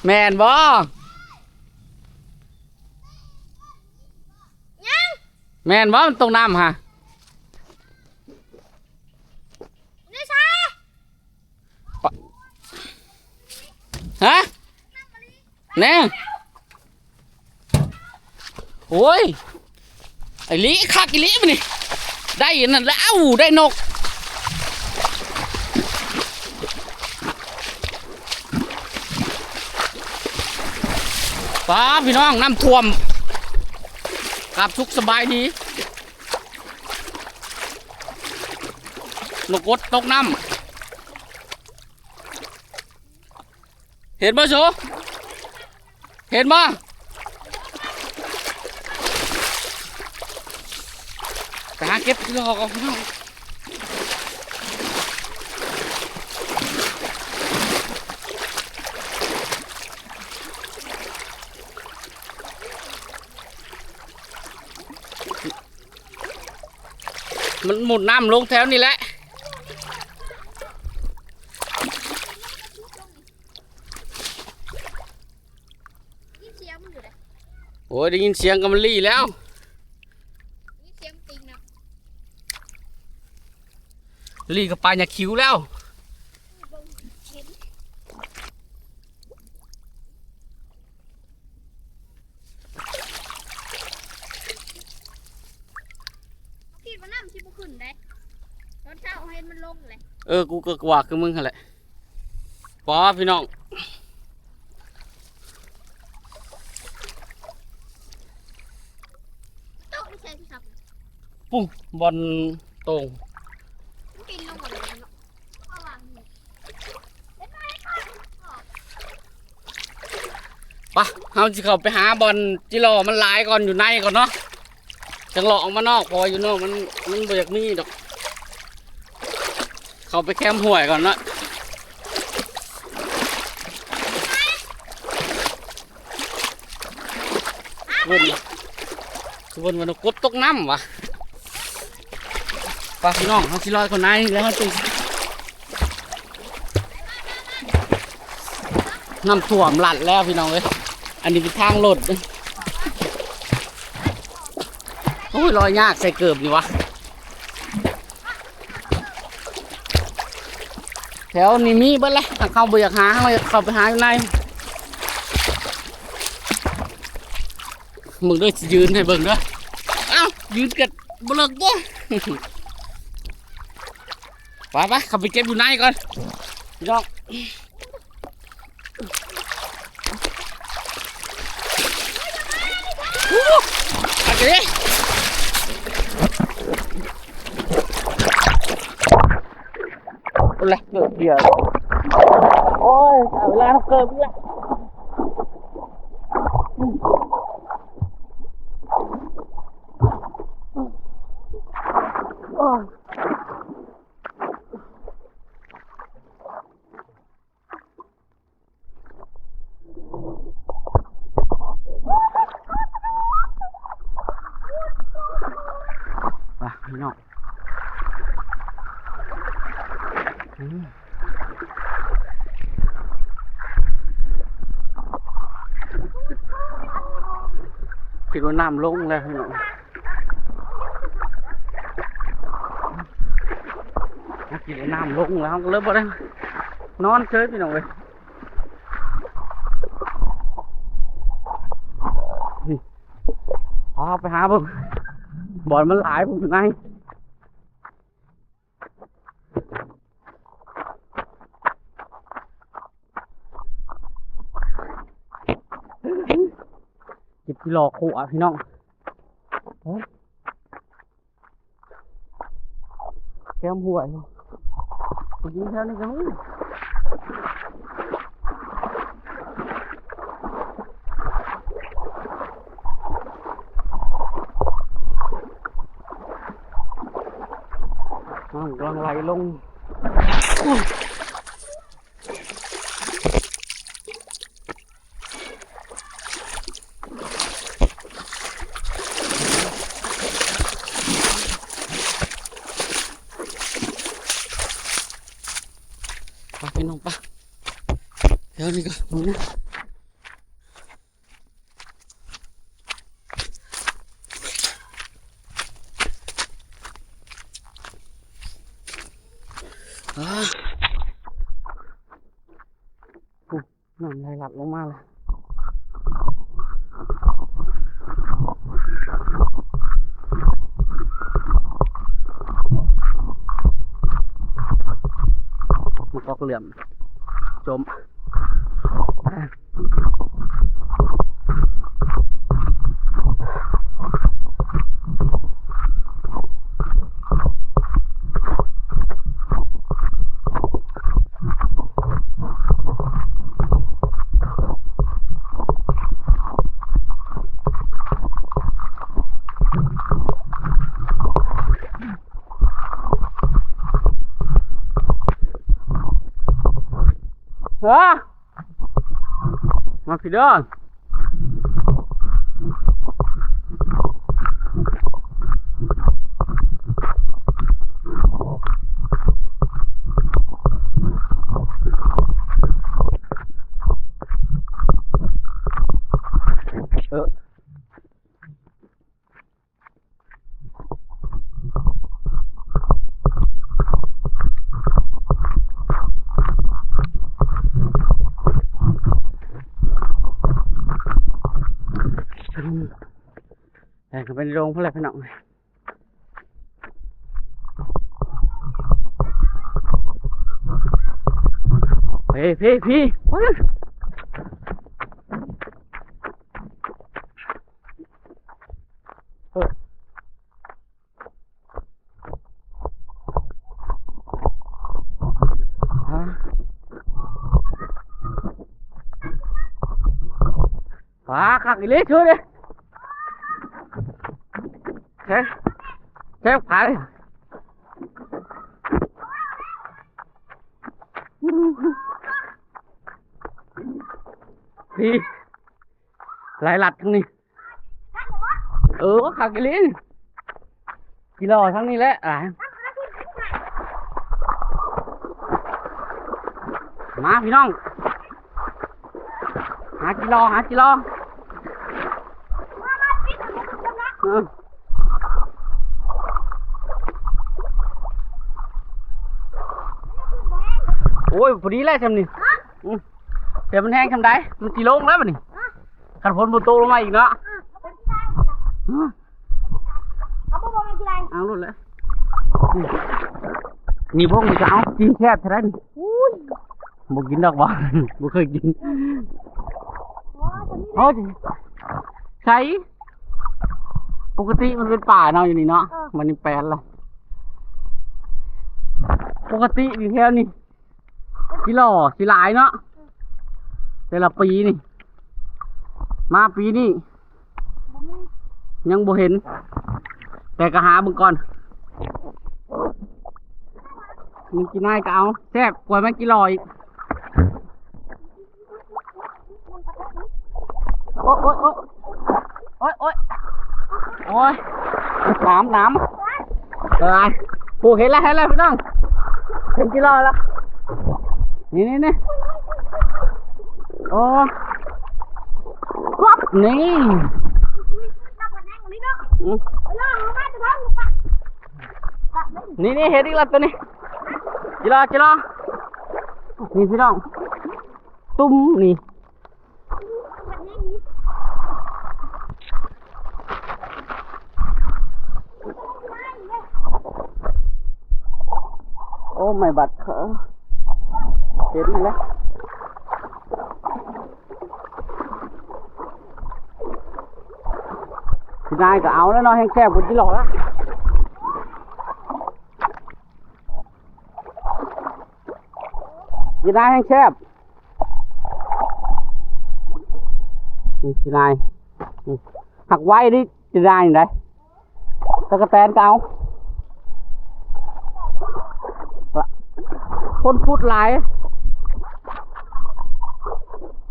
ແມ່ນບໍ່? ຍັງ ແມ່ນບໍ່? ມັນຕົກນ້ຳຫະ? ຢູ່ໃສ? ປະ ຮະ? ແນ່ ໂອ້ຍ ອີ່ຫຼີ ຄັກອີ່ຫຼີບາດນີ້ ໄດ້ອັນນັ້ນແລ້ວ ເອົ້າ ໄດ້ນົກ ປ້າ ພີ່ນ້ອງ ນ້ຳຖ້ວມ ກາບສຸກສະບາຍດີ ນົກກົດຕົກນ້ຳ. ເຫັນບໍ່ສູ? ເຫັນບໍ່? ໄປຫາເກັບດອກເອົາພີ່ນ້ອງ ມັນໝຸນນ້ຳລົງແຖວນີ້ແຫຼະ. ຍິນສຽງມັນຢູ່ເດ້. ໂອ້ຍ ໄດ້ຍິນສຽງກໍມັນລີ້ແລ້ວ. ຍິນສຽງຕີນນະ. ລີ້ກັບປາຫຍ້າຄິວແລ້ວ. ຄິດວ່ານ້ຳຊິບໍ່ຂຶ້ນເດ້. ຕອນເຊົ້າເຫັນມັນລົງແຫຼະ. ເອີ ກູກໍວ່າຄືມຶງຫັ້ນແຫຼະ. ປ້າ ພີ່ນ້ອງ ໂຕະຢູ່ໃສໂທລະສັບ? ປຸ້ນ ບ່ອນໂຕ່ງ ມັນປິ່ນລົງໝົດເລີຍເນາະ. ປະ ເຮົາຊິເຂົ້າໄປຫາບ່ອນຈິຫຼໍ່ມັນຫຼາຍກ່ອນ ຢູ່ໃນກ່ອນເນາະ ຈັ່ງເລາະອອກມານອກ ເພາະວ່າຢູ່ນອກມັນ ມັນບໍ່ຢາກມີດອກ. ເຂົ້າໄປແຄມຫ້ວຍກ່ອນເນາະ. ເບິ່ງ ເບິ່ງວ່ານົກກົດຕົກນ້ຳຫວາ. ໄປພີ່ນ້ອງ ເຮົາຊິລອຍເຂົ້າໃນແລ້ວເຮົາຈຶ່ງ ນ້ຳຖ້ວມລັດແລ້ວພີ່ນ້ອງເອີຍ. ອັນນີ້ເປັນທາງລົດ. ໂອ້ຍ ລອຍຍາກໃສ່ເກີບນີ້ຫວາ. ແຖວນີ້ມີເບິດແຫຼະ ຖ້າເຮົາບໍ່ຢາກຫາ ເຮົາຢາກເຂົ້າໄປຫາຢູ່ໃນ. ເບິ່ງເດີ ຊິຢືນໃຫ້ເບິ່ງເດີ. ອ້າວ ຢືນກໍບໍ່ເລິກຕົວະ. ໄປໆ ເຂົ້າໄປເກັບຢູ່ໃນກ່ອນພີ່ນ້ອງ. ໂອ້ ອັນນີ້ ໂອ້ຍ ເກີບເບຍ. ໂອ້ຍ ເວລາເກີບເບຍ. ໂອ້ຍ. ໄປພີ່ນ້ອງ ອືມ ຄິດວ່ານ້ຳລົງແລ້ວພີ່ນ້ອງ. ຄິດວ່ານ້ຳລົງແລ້ວ ເຮົາກໍເລີຍບໍ່ໄດ້ນອນເຊີຍພີ່ນ້ອງເອີຍ. ນີ້ ພາໄປຫາເບິ່ງ ບ່ອນມັນຫຼາຍພຸ້ນໃນ. ເກັບທີ່ລໍໂຄອະພີ່ນ້ອງ. ແຄມຫ້ວຍ ຍິງແຖວນີ້ກໍມີ. ນ້ຳກຳລັງໄຫຼລົງ. ໄປພີ່ນ້ອງ ໄປ. ແຖວນີ້ກໍ ເບິ່ງນະ ນ້ຳໄຫຼຫຼັກລົງມາແລ້ວ. ໝາກກອກເຫຼື້ອມ ຈົ່ມ. ເອີ ມາພີ່ເດີ. ເອີ ແລ່ນເຂົ້າໄປໃນດົງພຸ້ນແຫຼະພີ່ນ້ອງ. ເພ ເພ ເພ ວ້າ ຄັກອີ່ຫຼີເຊີຍເດ້. ແທງ ແທງຜາເລີຍ ນີ້ ຫຼາຍລັດທາງນີ້. ເອີ ຄັກອີ່ຫຼີ ກິໂລທາງນີ້ແຫຼະ. ອ່າ ມາພີ່ນ້ອງ ຫາກິໂລ ຫາກິໂລ. ເອີ ໂອ້ຍ ພໍດີແລ້ວຊ່ຳນີ້. ຮະ? ອືມ ແຕ່ມັນແຮງຊ່ຳໃດ ມັນຊິລົງແລ້ວບັດນີ້. ຮະ? ຄັນຝົນບໍ່ຕົກລົງມາອີກເນາະ. ເອົາບໍ່ ບໍ່ແມ່ນກິນໄລ ເອົາໂລດແຫຼະ. ນີ້ພວກນີ້ກໍເອົາ ກິນແຊບເທົ່າໃດນີ້. ອຸ້ຍ ບໍ່ກິນດອກບໍ່ ບໍ່ເຄີຍກິນ. ໂອ້ຍ ໃສ ປົກກະຕິມັນເປັນປ່າເນາະ ຢູ່ນີ້ເນາະ. ເອີ ມັນນີ້ແປນລະ ປົກກະຕິຢູ່ແຖວນີ້ ກິໂລຊິຫຼາຍເນາະ ແຕ່ລະປີນີ້ ມາປີນີ້ຍັງບໍ່ເຫັນ ແຕ່ກໍຫາເບິ່ງກ່ອນ. ແມງຈີນາຍກໍເອົາ ແຊບກວ່າແມງກິໂລອີກ. ໂອ້ຍ ໂອ້ຍ ໂອ້ຍ ໂອ້ຍ ໂອ້ຍ ໂອ້ຍ ໜາມ ໜາມ ເອີຍ ໂອ້ ເຫັນແລ້ວ ເຫັນແລ້ວພີ່ນ້ອງ ເຫັນກິໂລແລ້ວ ນີ້ ນີ້ ນີ້ ໂອ້ ປັບ ນີ້ ອືມ ນີ້ ນີ້ ເຫັນອີກແລ້ວຕົວນີ້ ກິໂລ ກິໂລ ນີ້ພີ່ນ້ອງ ຕຸ້ມນີ້. ໂອ້ ໄມ້ບາດເຂົາ ເຫັນແລ້ວ ຊິນາຍກໍເອົາແລ້ວເນາະ ແຮງແຊບກວ່າກິໂລລະ. ຈີນາຍແຮງແຊບ ນີ້ຈີນາຍ ນີ້ ຫັກໄວເດ້ຈີນາຍນີ້ໄດ໋ ຕະກະແຕນກໍເອົາ ຄົນຂຸດຫຼາຍ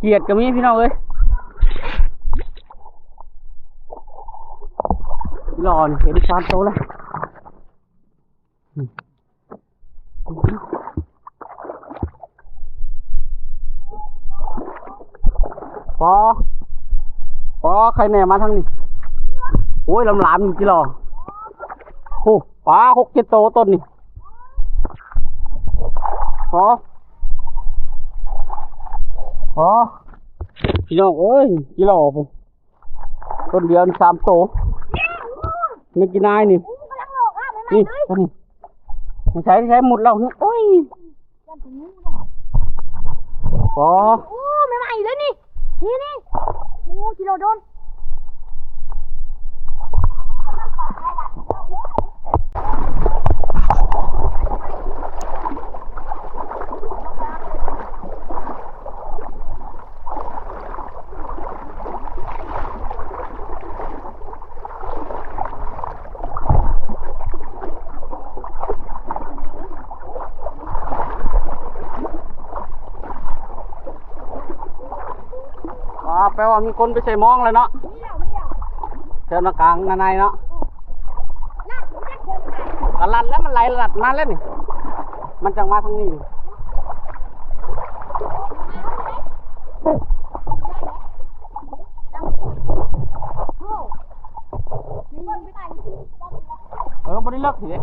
ຂຽດກໍມີພີ່ນ້ອງເອີຍ ຫຼໍ່ນີ້ເຫັນສາມໂຕແລ້ວ. ປໍ ປໍ ໃຄແນ່ມາທາງນີ້ ໂອ້ຍ ຫຼາມໆ ຢູ່ຕິຫຼໍ່ ໂອ້ ປາ ຫົກເຈັດໂຕຕົ້ນນີ້ ປໍ. ອໍ ພີ່ນ້ອງເອີຍ ກິໂລພຸ້ນ ຕົ້ນດຽວນີ້ສາມໂຕ ແມ່ງກີນາຍນີ້ ນີ້ ໂຕນີ້ ໃສ່ ໃສ່ໝົດແລ້ວ ໂອ້ຍ ອໍ ໂອ້ ໃໝ່ໆເລີຍນີ້ ນີ້ໆ ໂອ້ ກິໂລໂດນ. ອ່າ ແປວ່າມີຄົນໄປໃສ່ມອງແລ້ວເນາະ ແຖວໜ້າກາງໜ້າໃນເນາະ ກະລັດແລ້ວ ມັນໄຫຼລັດມາແລ້ວນີ້ ມັນຈັ່ງມາທາງນີ້. ເອີ ບໍ່ໄດ້ເລິກເດ້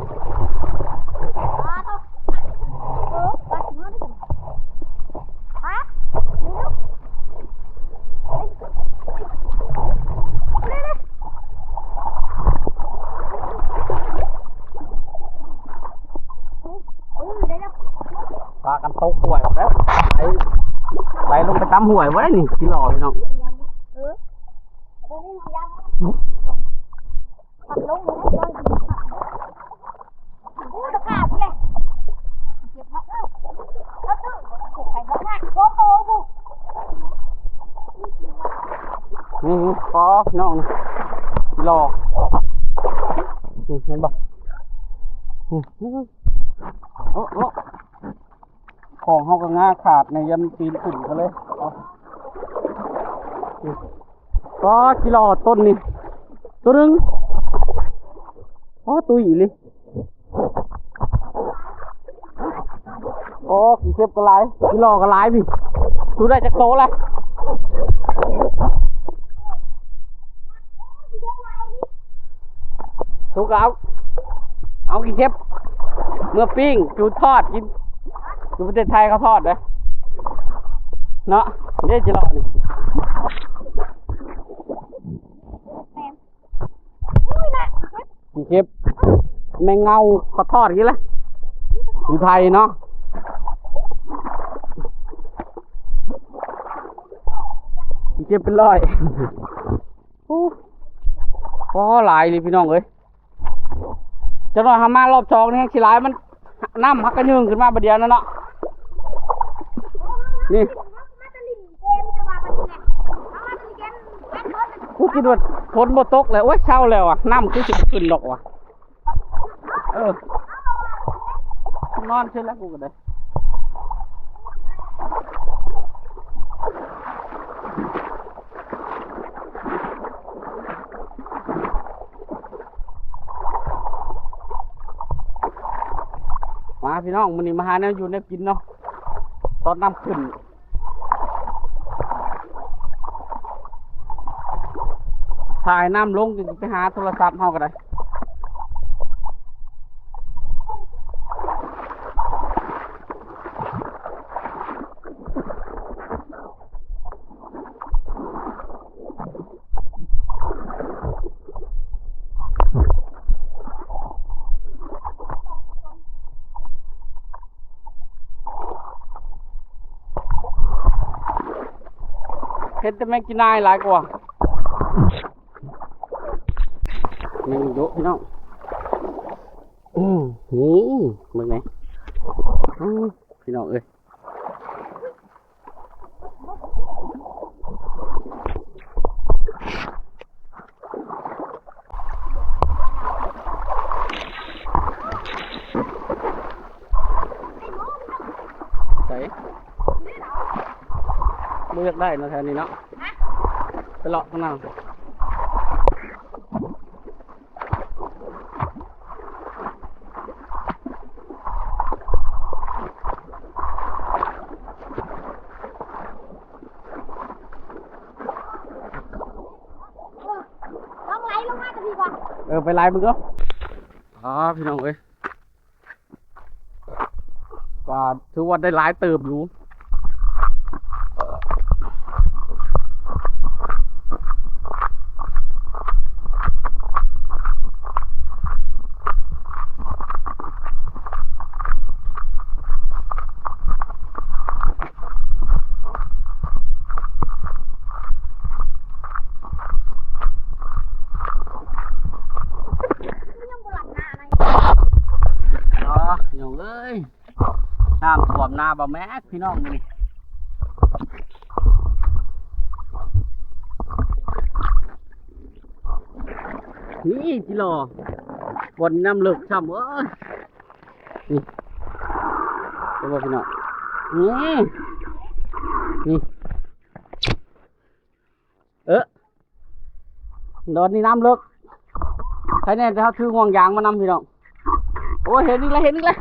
ພາກັນຕົກຫ້ວຍພຸ້ນແຫຼະ ໄຫຼ ໄຫຼລົງໄປຕາມຫ້ວຍບໍ່ໄດ້ນີ້ ກິໂລພີ່ນ້ອງ. ເອີ ນີ້ ອໍ ພີ່ນ້ອງ ລໍ ນີ້ ເຫັນບໍ່? ໂອ້ ໂອ້ ຂອງເຮົາກໍງາຂາດໃນຍາມປີນຂຶ້ນກໍເລີຍ ເອົາ ນີ້ ອໍ ກິໂລຕົ້ນນີ້ ໂຕໜຶ່ງ ອໍ ຕຸ້ຍອີ່ຫຼີ ອໍ ຂີ້ເຂັບກໍຫຼາຍ ກິໂລກໍຫຼາຍພີ່ ສູ້ໄດ້ຈັກໂຕລະ? ສຸກເອົາ ເອົາຂີ້ເຂັບເມືອປີ້ງ ຈູດທອດກິນ ຢູ່ປະເທດໄທເຂົາທອດເດ້ເນາະ ເດ້ຈິຫຼໍ່ນີ້ ແມ່ນ ຂີ້ເຂັບ ແມງເງົາເຂົາທອດກິນລະ ຢູ່ໄທເນາະ ຂີ້ເຂັບເປັນຮ້ອຍ. ໂອ້ ພໍຫຼາຍອີ່ຫຼີພີ່ນ້ອງເອີຍ ຈັກໜ້ອຍເຮົາມາລອບສອງນີ້ແຮງຊິຫຼາຍ ມັນ ນ້ຳມັນກະຍື່ນຂຶ້ນມາບາດດຽວນັ້ນເນາະ ນີ້ ກູຄິດວ່າຝົນບໍ່ຕົກແລ້ວ ໂອ້ຍ ເຊົາແລ້ວວ່າ ນ້ຳຄືຊິບໍ່ຂຶ້ນດອກວ່າ. ເອີ ນອນຊື່ແລ້ວກູກໍໄດ້ ມາພີ່ນ້ອງ ມື້ນີ້ມາຫາແນວຢູ່ແນວກິນເນາະ ຕອນນ້ຳຂຶ້ນ. ຖ້າໃຫ້ນ້ຳລົງ ຈຶ່ງໄປຫາໂທລະສັບເຮົາກໍໄດ້ ເຫັນແຕ່ແມງກີນາຍຫຼາຍກວ່າ ແມງໂດະພີ່ນ້ອງ ອືມ ນີ້ ເບິ່ງແດ່ ອືມ ພີ່ນ້ອງເອີຍ ໃສ ບໍ່ຢາກໄດ້ເນາະ ແຖວນີ້ເນາະ ໄປເລາະຂ້າງໜ້າ. ລອງໄຫຼລົງມາກະດີກວ່າ ເອີ ໄປໄຫຼເບິ່ງເດີ້ ອໍ ພີ່ນ້ອງເອີຍ ກໍຖືວ່າໄດ້ຫຼາຍເຕີບຢູ່. ນາບ່າວແມັກພີ່ນ້ອງມື້ນີ້ ນີ້ຈິຫຼໍ່ ບ່ອນນ້ຳເລິກຊ້ຳ ເອີຍ ນີ້ ເຫັນບໍ່ພີ່ນ້ອງ ນີ້ ນີ້ ເອີ ດອນນີ້ນ້ຳເລິກ ໃຄແນ່ແຕ່ເຮົາຖືຫ່ວງຢາງມານຳພີ່ນ້ອງ ໂອ້ຍ ເຫັນອີກແລ້ວ ເຫັນອີກແລ້ວ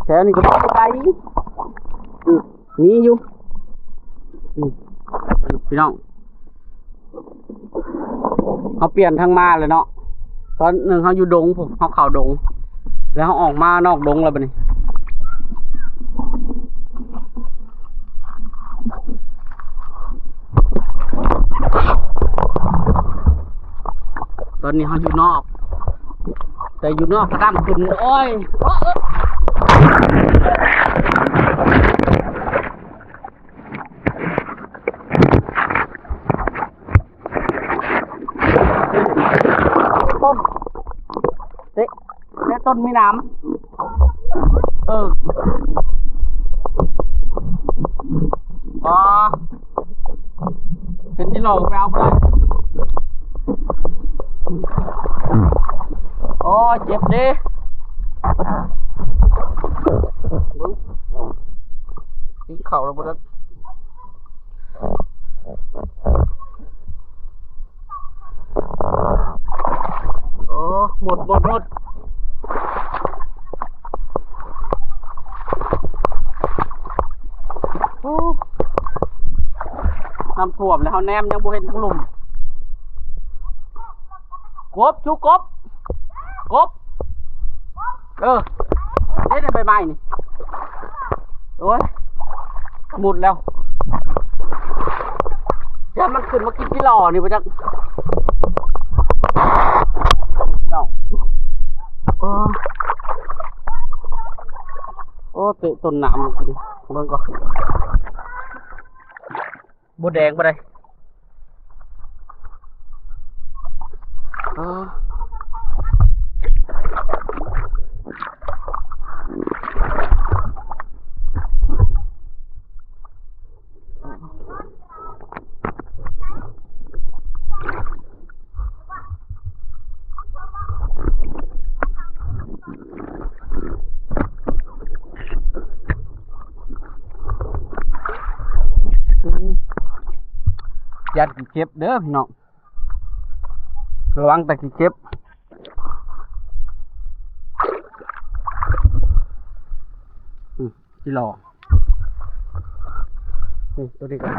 ແຖວນີ້ກໍໄປ ອືມ ມີຢູ່ ອືມ ພີ່ນ້ອງ ເຮົາປ່ຽນທາງມາແລ້ວເນາະ ຕອນໜຶ່ງເຮົາຢູ່ດົງພຸ້ນ ເຮົາເຂົ້າດົງ ແລ້ວເຮົາອອກມານອກດົງແລ້ວບັດນີ້ ຕອນນີ້ເຮົາຢູ່ນອກ ແຕ່ຢູ່ນອກກະດຳຂຶ້ນ ໂອ້ຍ ຕົ້ນ ເຕະ ເຕະຕົ້ນມີໜາມ ເອີ ອໍ ເປັນທີ່ຫຼອກໄປເອົາບໍ່ໄດ້ ໂອ້ຍ ເຈັບເດ້ ເບິ່ງ ກິນເຂົ້າແລ້ວບໍ່ໄດ້ ໂອ້ ໝົດ ໝົດ ໝົດ ໂອ້ ນ້ຳຖ້ວມແລ້ວ ເຮົາແນມຍັງບໍ່ເຫັນຂຸມ ກົບ ຊູ ກົບ ກົບ ເອີ ເດ້ ໃບໄມ້ນີ້ ໂອ້ຍ ໝົດແລ້ວ ຢ້ານມັນຂຶ້ນມາກິນກິໂລນີ້ບໍ່ຈັກ ໂອ້ ໂອ້ ເຕະຕົ້ນໜາມ ເບິ່ງກ່ອນ ບໍ່ແດງບໍ່ໄດ້ ເອີ ຢ້ານຂີ້ເຈັບເດີພີ່ນ້ອງ ລະວັງແຕ່ຂີ້ເຈັບ ອືມ ຊິຫຼໍ່ ນີ້ ໂຕນີ້ກໍ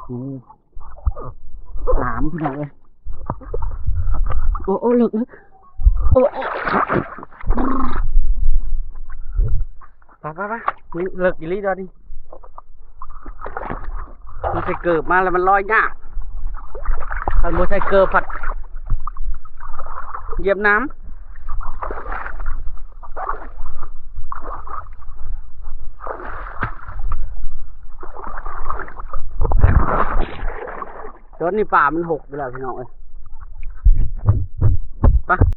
ອືມ ໜາມພີ່ນ້ອງເອີຍ ໂອ້ ໂອ້ ເລິກ ເລິກ ໂອ້ ໂອ້ ໄປ ໄປ ໄປ ນີ້ເລິກອີ່ຫຼີດອນນີ້ ມັນໃສ່ເກີບມາແລ້ວມັນລອຍຍາກ ຄັນບໍ່ໃສ່ເກີບພັດຢຽບນ້ຳ ຕອນນີ້ປາມັນຫົກຢູ່ແລ້ວພີ່ນ້ອງເອີຍ ໄປ.